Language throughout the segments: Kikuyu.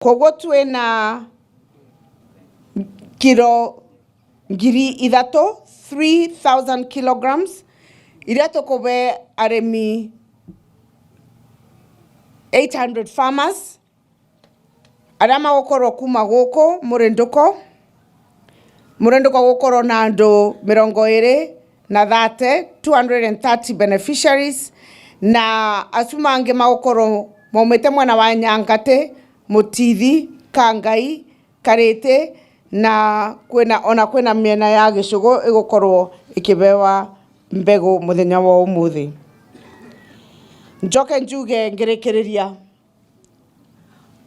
Koguo twina kiro 3000, 3000 kilograms iria tukube arimi 800 farmers aria magukorwo kuma guku murinduko. Murinduko gukorwo na andu 230, 230 beneficiaries, na acu mangi magukorwo maumite mwena wa Nyangati, Mutithi, Kangai, Kariti, na kwina ona kwina miena ya Gicugu igukorwo ikibewa mbegu muthenya wa umuthi. Njoke njuge ngirikiriria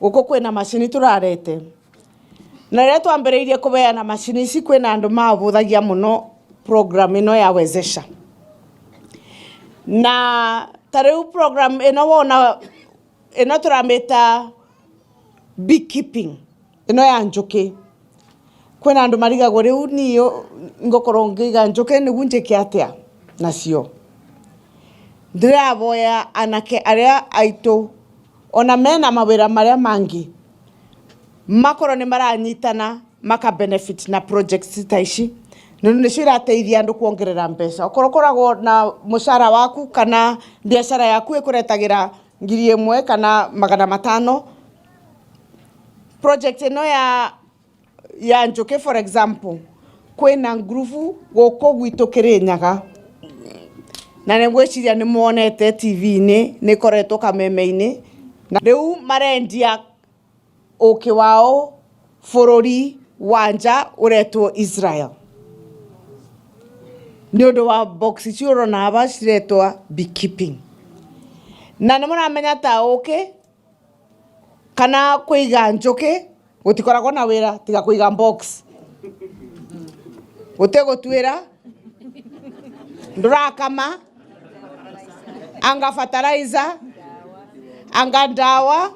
guku kwina macini turarete, na riria twambiriirie kubeana macini ici kwina andu mabuthagia muno program ino ya Wezesha. Na ta riu program ino wona ino turamita beekeeping ino ya njuki, kwina andu marigagwo riu niyo ngukorwo ngiiga njuki niguo njike atia nacio. Ndiraboya anake aria aitu ona mena mawira maria mangi makorwo ni maranyitana maka benefit na projects ta ici, nundu nicio irateithia andu kuongerera mbeca. Okorwo ukoragwo na mucara waku kana biacara yaku ikuretagira 1000 kana 500, project ino ya njuki for example, kwina ngurubu guku gwitu Kirinyaga, na nĩ ngwĩciria nĩ muonete TV-inĩ, nĩ ĩkoretwo kameme-inĩ, na rĩu marendia ũkĩ wao bũrũri wa nja ũretwo Israel, nĩ ũndũ wa box icio ũrona aba ciretwo beekeeping. Na nĩ mũramenya ta ũkĩ kana kũiga njũkĩ gũtikoragwo na wĩra tiga kũiga box, gũtegũtuĩra, ndũrakama, anga fertilizer, anga ndawa,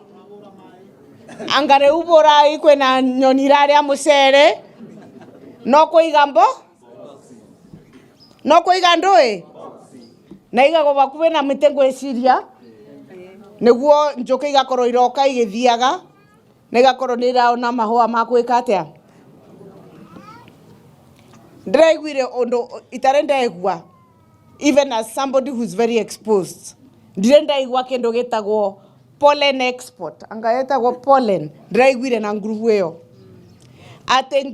anga rĩu bũrai kwĩna nyoni iraria mũcere, no kũiga mbo, no kũiga ndũĩ na igagwo bakuhĩ na mĩtĩ ngwĩciria nĩguo njũkĩ igakorwo iroka igĩthiaga na igakorwo nĩ iraona mahũa ma gwĩka atĩa. Ndĩraiguire ũndũ itarĩ ndegua, even as somebody who is very exposed, ndirĩ ndaigua kĩndũ gĩtagwo pollen export, anga ĩtagwo pollen. Ndĩraiguire na ngurubu ĩyo atĩ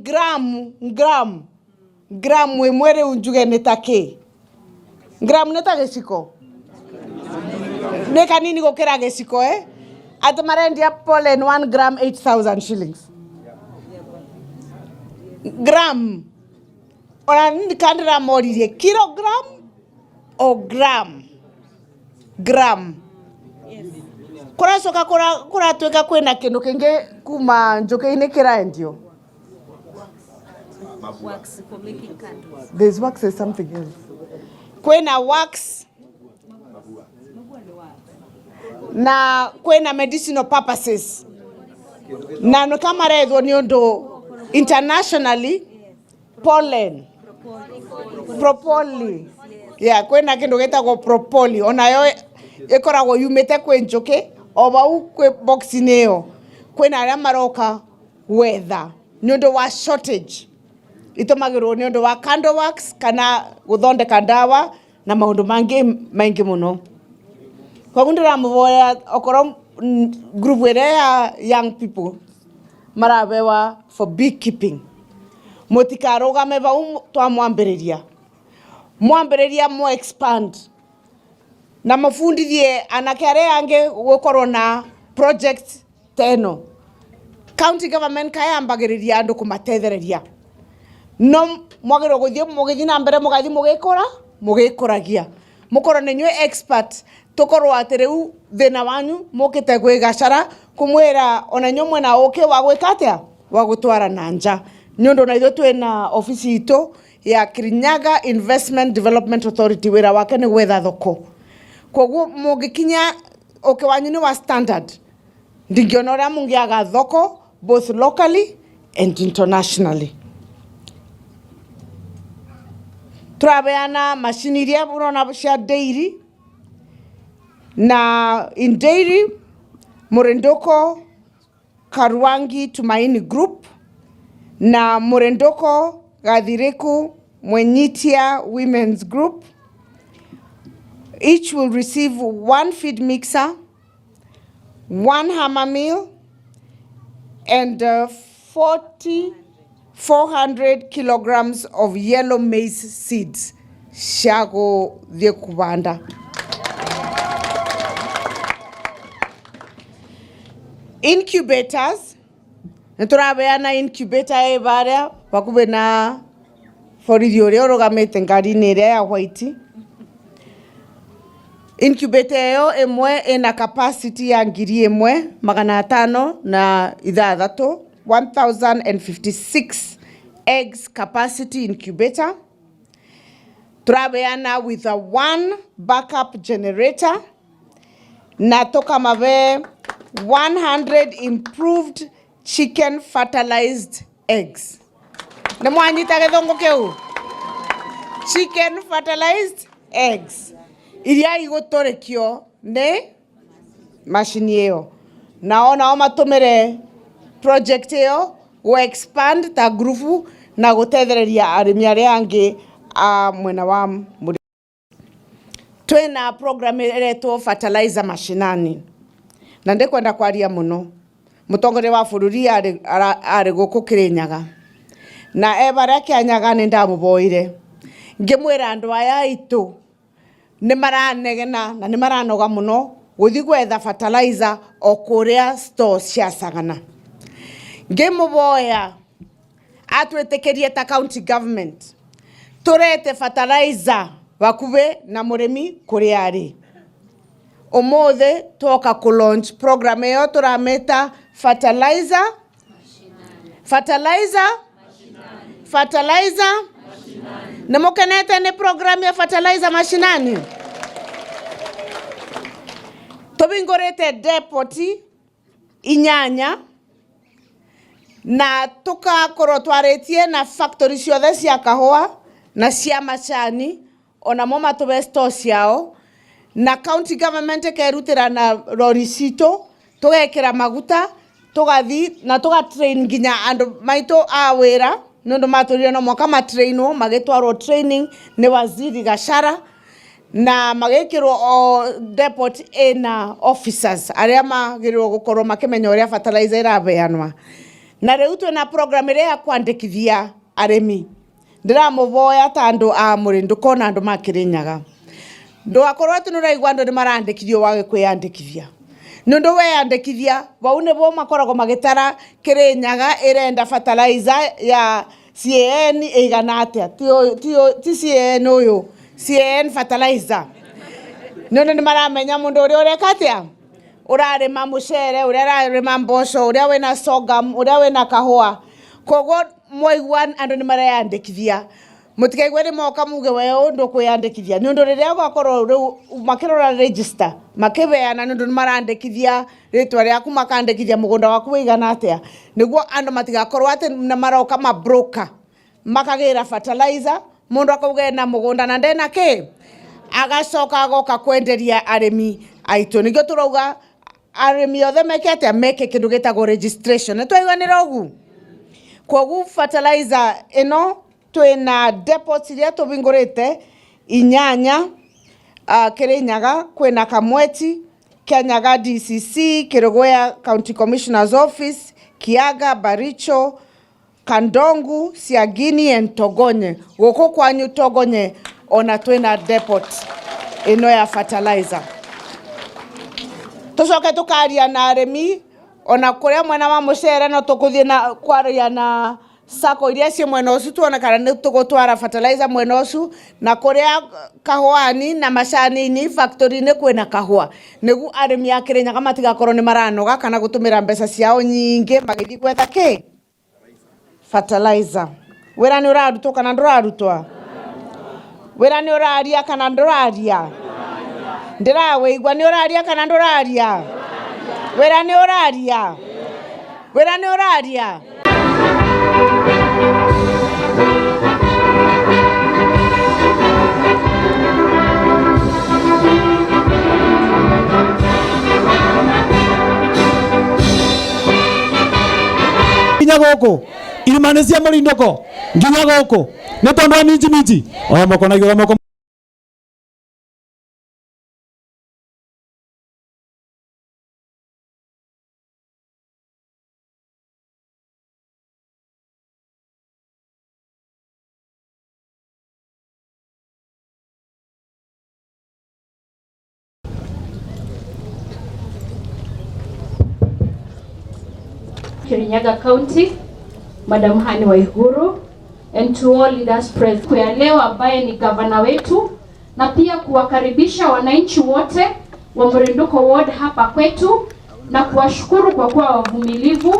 gramu ĩmwe rĩu njuge nĩ ta kĩ, gramu nĩ ta gĩciko, nĩ kanini gũkĩra gĩciko, eh? Atĩ marendia pollen 1 gram 8000 shillings gram. Ona ndikandĩramoririe kilogram o gram, gram. Kũracoka kũratuĩka kwĩna kĩndũ kĩngĩ kuma njũkĩ-inĩ kĩraendio. Wax for making candles. There's wax, there's something else. Kwĩna wax na kwĩna medicinal purposes, na nĩ kamarethwo nĩ ũndũ internationally pollen, propoli, yeah, kwĩna kĩndũ gĩtagwo propoli, onayo ĩkoragwo yumĩte kwĩ njũkĩ. O vau kwĩ box-inĩ ĩyo kwĩna arĩa maroka gwetha nĩ ũndũ wa shortage, itũmagĩrwo nĩ ũndũ wa candle wax kana gũthondeka ndawa na maũndũ mangĩ maingĩ mũno. Koguo ndĩramũvoya okorwo group ĩrĩa ya young people marabewa for beekeeping, mũtikarũgame vau twamwambĩrĩria, mwambĩrĩria mo expand na mũbundithie anake arĩa angĩ gũkorwo na project ta ĩno. County government kayambagĩrĩria andũ kũmatethereria, no mwagĩrĩirwo gũthiĩ mũgĩthiĩ na mbere, mũgathiĩ mũgĩkũra mũgĩkũragia, mũkorwo nĩ inyuĩ expert, tũkorwo atĩ rĩu thĩna wanyu mũkĩte gwĩ gacara kũmwĩra ona inyuĩ mwena ũkĩ wa gwĩka atĩa, wa gũtwara na nja, nĩ ũndũ na ithuĩ twĩna obici itũ ya Kirinyaga Investment Development Authority, wĩra wake nĩ gwetha thoko. Koguo mũngĩkinya ũkĩ wanyu nĩ wa standard, ndingĩona ũrĩa mũngĩaga thoko both locally and internationally. Tũrabeana macini iria ũrona cia dairy, na in dairy mũrĩndũko. Karwangi Tumaini Group na Murendoko Gathiriku Mwenyitia Women's Group. Each will receive 1 feed mixer, 1 hammer mill, and 400 kilograms of yellow maize seeds cia guthie kubanda. Incubators, niturabeana incubator ĩ baria bakubi na borithi uria urugamite ngari-inĩ ĩrĩa ya white. Incubator ĩyo ĩmwe ĩna capacity ya 1506, 1056 eggs capacity incubator. Turabeana with a 1 backup generator na tukamabe 100 improved chicken fertilized eggs. Nĩ mwanyita gĩthũngũ kĩu? Chicken fertilized eggs iria igũtũrĩkio nĩ macini ĩyo, nao nao matũmĩre project ĩyo gũ expand ta ngurubu na gũtethereria arĩmi arĩa angĩ a mwena wa mũrĩmi. Twĩna program ĩretwo fertilizer mashinani na ndikwenda kwaria mũno. Mũtongoria wa bũrũri arĩ gũkũ Kĩrĩnyaga na e barĩa Kĩanyaga nĩ ndamũboire ngĩmwĩra andũ aya aitũ nĩ maranegena na nĩ maranoga mũno gũthiĩ gwetha fertilizer o kũrĩa stores cia Sagana. Ngĩmũboya atwĩtĩkĩrie ta county government tũrete fertilizer bakubĩ na mũrĩmi kũrĩa arĩ. Ũmũthĩ twoka kũ launch program ĩyo tũramĩta fertilizer fertilizer fertilizer. Nĩ mũkenete nĩ program ya fertilizer mashinani? Tũhingũrĩte depot 8 na tukakorwo twarĩtie na factory ciothe cia kahũa na cia macani onamo matũbe store ciao na county government ĩkerutĩra na rori citũ tũgekĩra maguta tũgathi na tũgatrain nginya andũ maitũ a wĩra nĩ ũndũ matũrire no mwaka matrainwo magĩtwarwo training nĩ waziri Gachara na magĩkĩrwo o depot ĩna officers arĩa magĩrĩirwo gũkorwo makĩmenya ũrĩa fertilizer ĩraheanwa. Na rĩu twĩna program ĩrĩa ya kwandĩkithia arĩmi. Ndĩramũvoya ta andũ a Mũrĩndũko na andũ ma Kĩrĩnyaga, ndũgakorwo atĩ nĩũraigua andũ nĩ marandĩkithio wage kwĩyandĩkithia. Nĩ ũndũ weyandĩkithia vau nĩbo makoragwo magĩtara Kĩrĩnyaga ĩrenda fertilizer ya CAN ĩigana atĩa, ti CAN ũyũ, CAN fertilizer. Nĩ ũndũ nĩ maramenya mũndũ ũrĩa ũreka atĩa, ũrarĩma mũcere, ũrĩa ũrarĩma mboco, ũrĩa wĩna sorghum, ũrĩa wĩna kahũa. Koguo mwaigua andũ nĩ mareyandĩkithia, mũtikaigue nĩ moka muge we ũyũ ndũkwĩyandĩkithia, nĩ ũndũ rĩrĩa gwakorwo rĩu makĩrora register makĩbeana, nĩ ũndũ nĩ marandĩkithia rĩtwa rĩaku, makandĩkithia mũgũnda waku wĩigana atĩa, nĩguo andũ matigakorwo atĩ nĩ maroka ma broker makagĩra fertilizer, mũndũ akauga ena mũgũnda na ndena kĩ, agacoka agoka kwenderia arĩmi aitũ. Nĩkĩo tũrauga arĩmi othe meke atĩa, meke kĩndũ gĩtagwo registration. Nĩ twaiganĩra ũguo? Koguo fertilizer ĩno twĩna depots iria tũhingũrĩte 8, Kĩrĩnyaga kwĩna Kamweti, Kianyaga DCC, Kĩrũgũya County Commissioner's Office, Kiaga, Baricho, Kandongu, Siagini and Togonye. Gũkũ kwanyu Togonye ona twĩna depot ĩno ya fertilizer. Tũcoke tũkaria na arĩmi ona kũrĩa mwena wa mũcere no tũkũthiĩ na kwaria na sacco iria ciĩ mwena ũcio tuone kana nĩ tũgũtwara fertilizer mwena ũcio, na kũrĩa kahũani na macani-inĩ factory-inĩ kwĩna kahũa, nĩguo arĩmi a Kĩrĩnyaga matigakorwo nĩ maranoga kana gũtũmĩra mbeca ciao nyingĩ magĩthiĩ gwetha kĩ fertilizer. Wĩra nĩ ũrarutwo kana ndũrarutwo? Wĩra nĩ ũraria kana ndũraria? Ndĩrawĩigua nĩ ũraria kana ndũraria? Wĩra nĩ ũraria? Wĩra nĩ ũraria? Nginya guku irima-inĩ cia mũrindũko nginya guku nĩ tondũ wa minji minji. Oya moko na igũrũ, moko. Kirinyaga County, Madam Hani Waiguru, and to all leaders present. Kwa leo ambaye ni gavana wetu, na pia kuwakaribisha wananchi wote wa Mrinduko Ward hapa kwetu na kuwashukuru kwa kuwa wavumilivu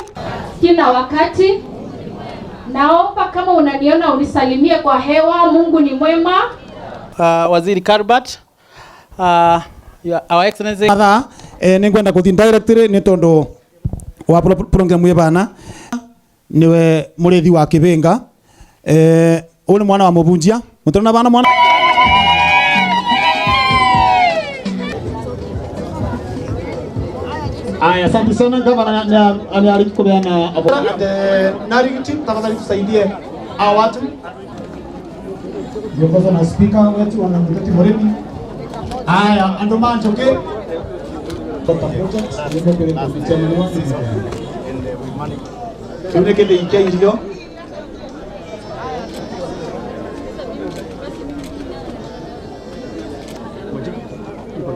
kila wakati. Naomba kama unaniona unisalimie kwa hewa. Mungu ni mwema. Waziri Karbat, Our Excellency. Thaa ningwenda kuthi directly ni tondu wa program mwi bana niwe murithi wa Kibinga, uyu ni mwana wa mubunjia mutirona bana mwana. Aya, asante sana gavana ameariki kubeana Narigi team, tafadhali tusaidie hawa watu. Viongozi na speaker wetu wana Muteti Murimi. Aya, andu manjoke. Kiu nĩ kĩthĩi kĩa irio.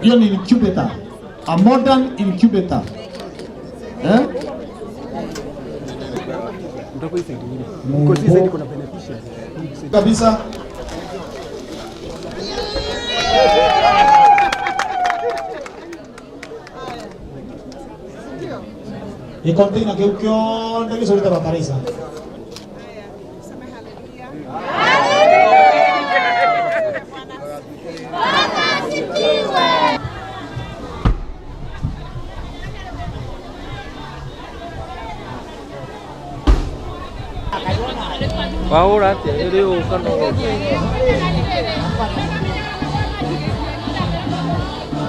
Hiyo ni incubator. A modern incubator. Eh? Kabisa. I container kiu kionthe gĩcũrĩte bataraitha. Wahũra atĩa ĩrĩ ũũ kana ũũ?